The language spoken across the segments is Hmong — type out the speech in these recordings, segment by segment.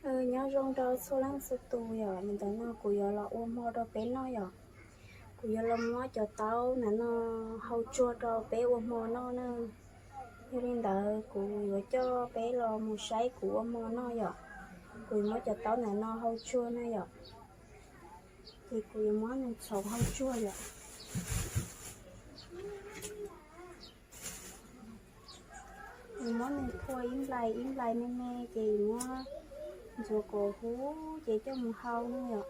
Nyob zoo rau txhua leej txhua tus yom, ntawm no kuv yuav los ua hmo rau peb noj yom. Kuv yuav los muab cov taub ntawm no hau tsuag rau peb ua hmo noj na. Yog li ntawd kuv yuav coj peb los mus saib kuv ua hmo noj yom. Kuv yuav muab cov taub ntawm no hau tsuag na yom. Ces kuv yuav muab nws txhoov hau tsuag yom. Kuv muab nws phua ib nplais ib nplais me me ces yuav muab ntxuav kom huv ces coj mus hau na yom.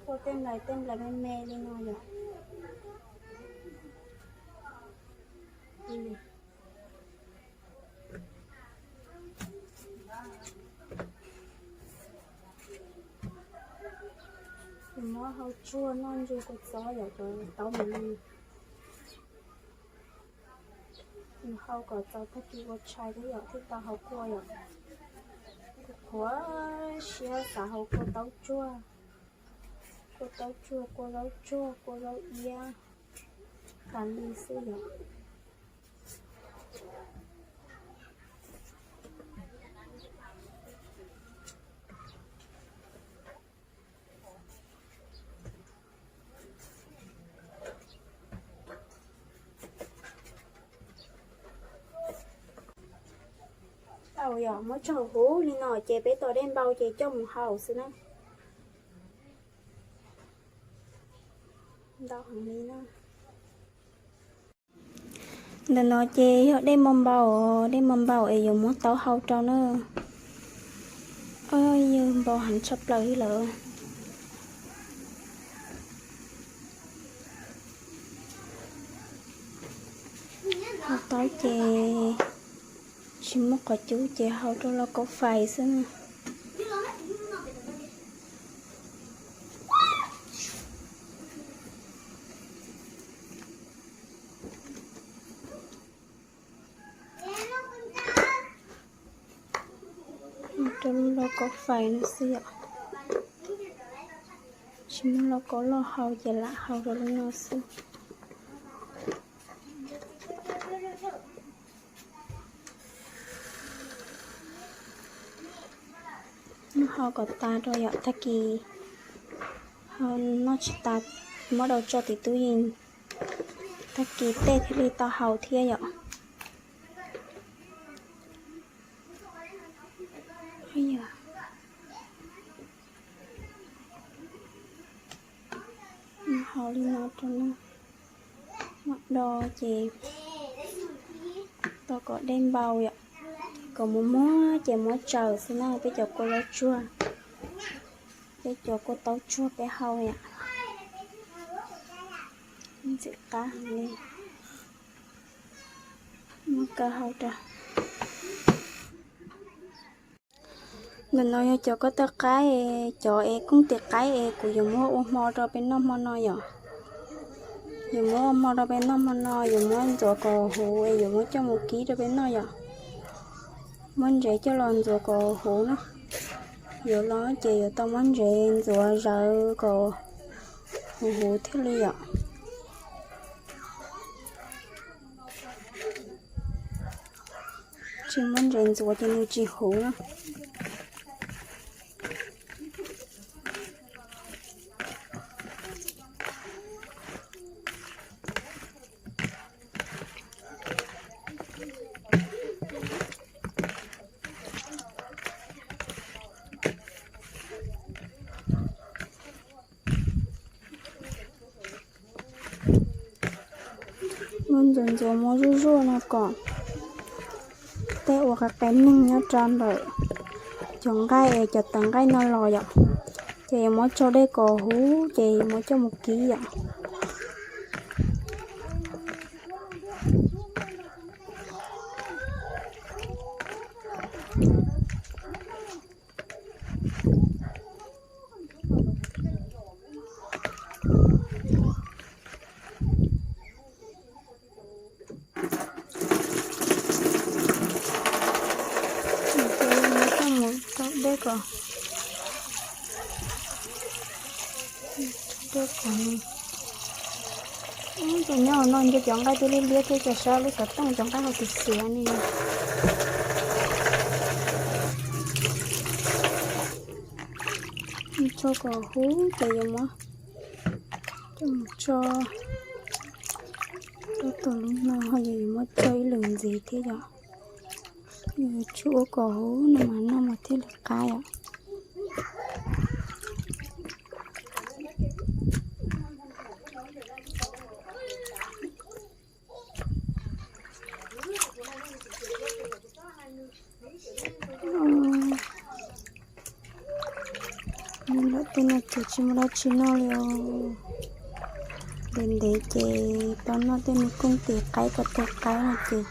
Phua tej nplais tej nplais me me li no yom. Muab hau tsuag noj ntsw kua txob yom, cov taub me me. Nws hau kom txaus tag kis ua tshais thiab yom, thiaj tau hau kua yom. Qhuav siab xav hau kua taub tsuag, kua taub tsuag, kua zaub tsuag, kua zaub iab, tas li xwb yom. Tau yom, muab tso huv li no ces peb tos dej npau ces coj mus hau xwb na. Ntau heev li na. Ntawm no ces yog dej npau npau, dej npau npau es yuav muab taub hau rau na. Yog npau heev tshaj plaws li lawm. Hau taub ces tsis muaj qhov cub ces hau rau lauj kaub fais xwb na. Rau lub lauj kaub fais no xwb yom. Tsis muaj lauj kaub loj hau ces lam hau rau lub no xwb. Muab hau kom tas rau yom, tag kis noj tsis tas muab rau tso tim tub yees, tag kis tej thiaj li tau hau thiab yom. Hau li no rau no, muab do ces tau kom dej npau yom, kom muag muag ces muab tsaws xwb na. Peb cov kua zaub tsuag, peb cov kua taub tsuag peb hau yom. Ntxim qab heev li. Muab kaw hau rau. Ntawm no yog cov ko taw qaib, cov es kooj tis qaib es kuv yuav muab ua hmo rau peb noj hmo no yom. Yuav muab ua hmo rau peb noj hmo no, yuav muab ntxuav kom huv es yuav muab coj mus kib rau peb noj yom. Muab ntsev coj los ntxuav kom huv na. Yuav los ces yuav tau muab ntsev ntxuav zawv kom huv huv thiaj li yom. Tsis muab ntsev ntxuav ces nws tsis huv na. Muab ntxuav ntxuav muab zuj zuaj no kom tej uas qe qe neeg nyob rau ntawm cov nqaij es cov tawv nqaij no los yom. Ces yuav muab tsau dej kom huv ces yuav muab coj mus kib yom. Ces nyob no nce cov nqaij twb liab liab thiab, cov sab lub xov tooj cov nqaij ho xiav xiav ne. Tso kom huv ces yuav muab coj mus tso rau tom lub no, ho yog yuav muab tso ib lwm ntxiv thiab yom. Yuav tsum ua kom huv no mas noj mas thiaj li qab yom. Nyob ntawm tej no ces tsis muaj dab tsi noj li os. Ntev ntev ces tau noj tej me kooj tis qaib ko taw qaib no ces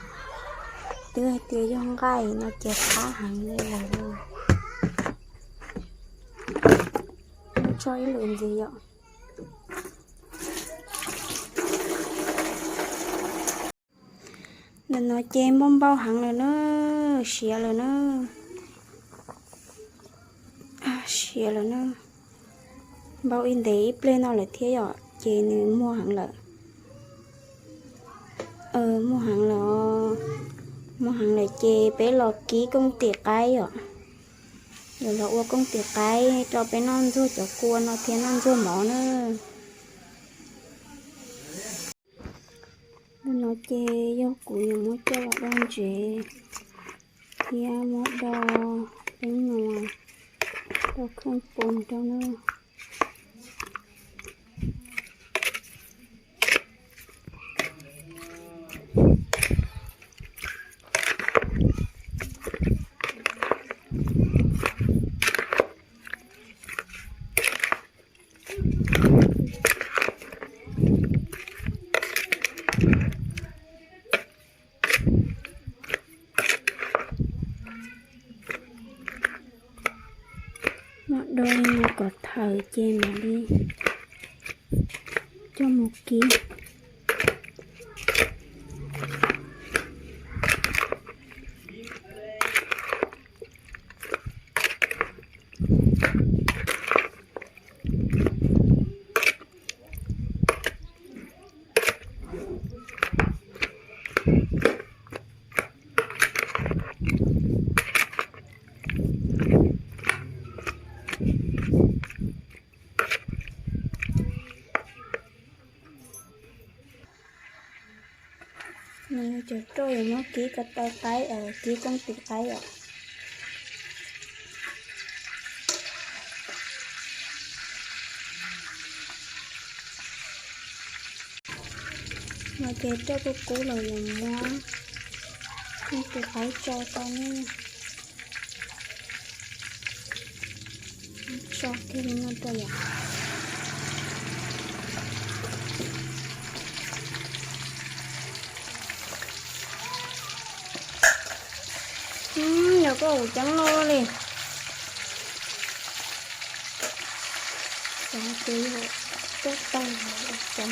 twb hais tias yog nqaij no ces qab heev li lawm. Muab tso ib lwm ntxiv yom. Ntawm no ces npau npau heev lawm na, siav lawm na, siav lawm na. Npau ib ntev ib pliag no lawm thiab yom, ces nws muag heev lawm. Muag heev lawm, muag heev lawm ces peb los kib kooj tis qaib yom. Yuav los ua kooj tis qaib rau peb noj ntxuag cov kua no thiab noj ntxuag mov na. Ntawm no ces yog kuv yuav muab coj los do ntsev thiab muab do teeb nyuas, do kheej pus rau na. Mam do li no kom thawm ces mam li coj mus kib. Nws cov roj yuav muab kib ko taw qaib, kib kooj tis qaib os. No ces roj kub kub los yuav muab kooj tis qaib tso rau ne. Tso kiag li no rau yom. Yog koj ua ceeb loj li. Cov ces yog coj tau cov.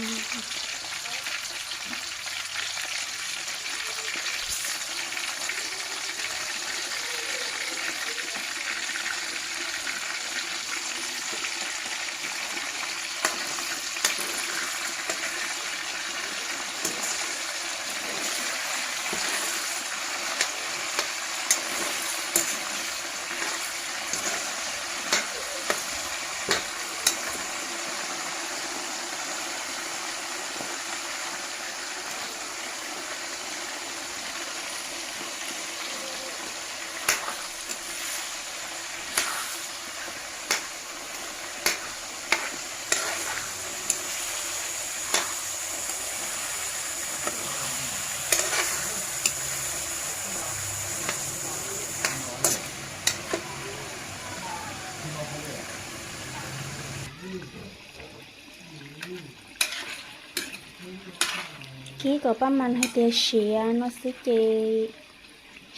Kib kom paj mas hais tias siav no xwb ces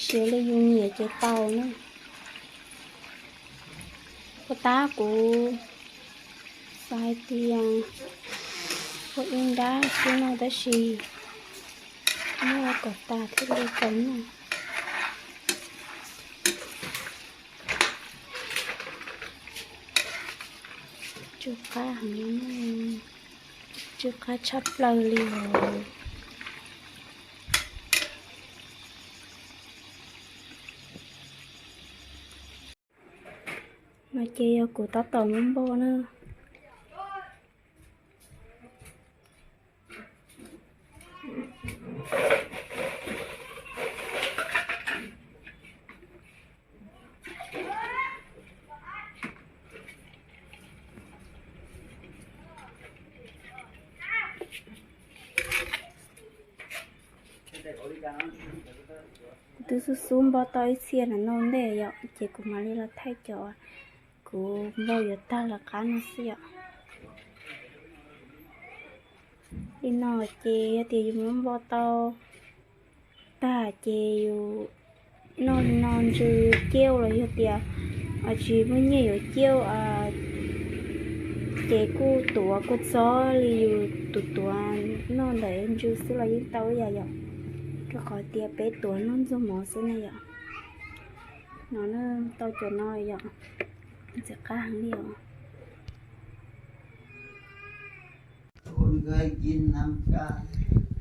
siav li yus nyiam ces tau na. Puas tab kuv xav hais tias ua ib nrab xwb no tab sis muab ua kom tas thiaj li tau noj. Tsw qab heev li, tsw qab tshaj plaws li os. No ces yog kuv tab tom muab npoj na. Kuv twb xub xub npoj tau ib txhia no no ntej yom, ces kuv mam li los thaij cov kuv npoj yuav tag lawv qab no xwb yom. Li no ces yog tias yus muab npoj tau tag ces yus noj li no ntsw ciauj los yog tias tsis muaj nyiaj yuav ciauj ces kuj tuav kua txob li yus tus tuav noj ntawm ntsw xwb los yeej tau ib yam yom, rau qhov tias peb tuav noj ntxuag mov xwb ne yom. No tau cov no yom, ntxim qab heev li os.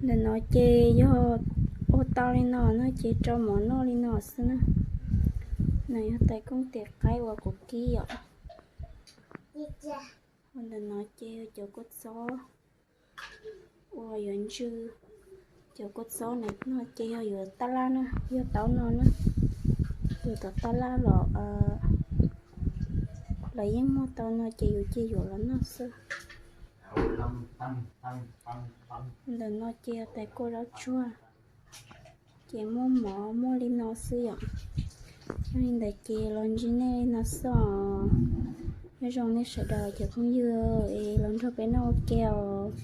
Ntawm no ces yog ua tau li no no ces rau mov noj li no xwb na. No yog tais koob tes qaib uas kuv kib yom. Ua ntawm no ces yog cov kua txob uas yuav ntsw. Cov kua txob no ces yog yuav tab laj na, yog taub no na. Yus tom tab laj los lawv yeej muag tau no ces yus cia yuav los noj xwb. Ntawm no ces yog tais kua zaub tsuag, ces muaj mov muaj li no xwb yom. Yog li ntawd ces los ntsib nej li no xwb os. Nyob zoo nej sawv daws cov phooj ywg es los nrog peb noj ua ke os.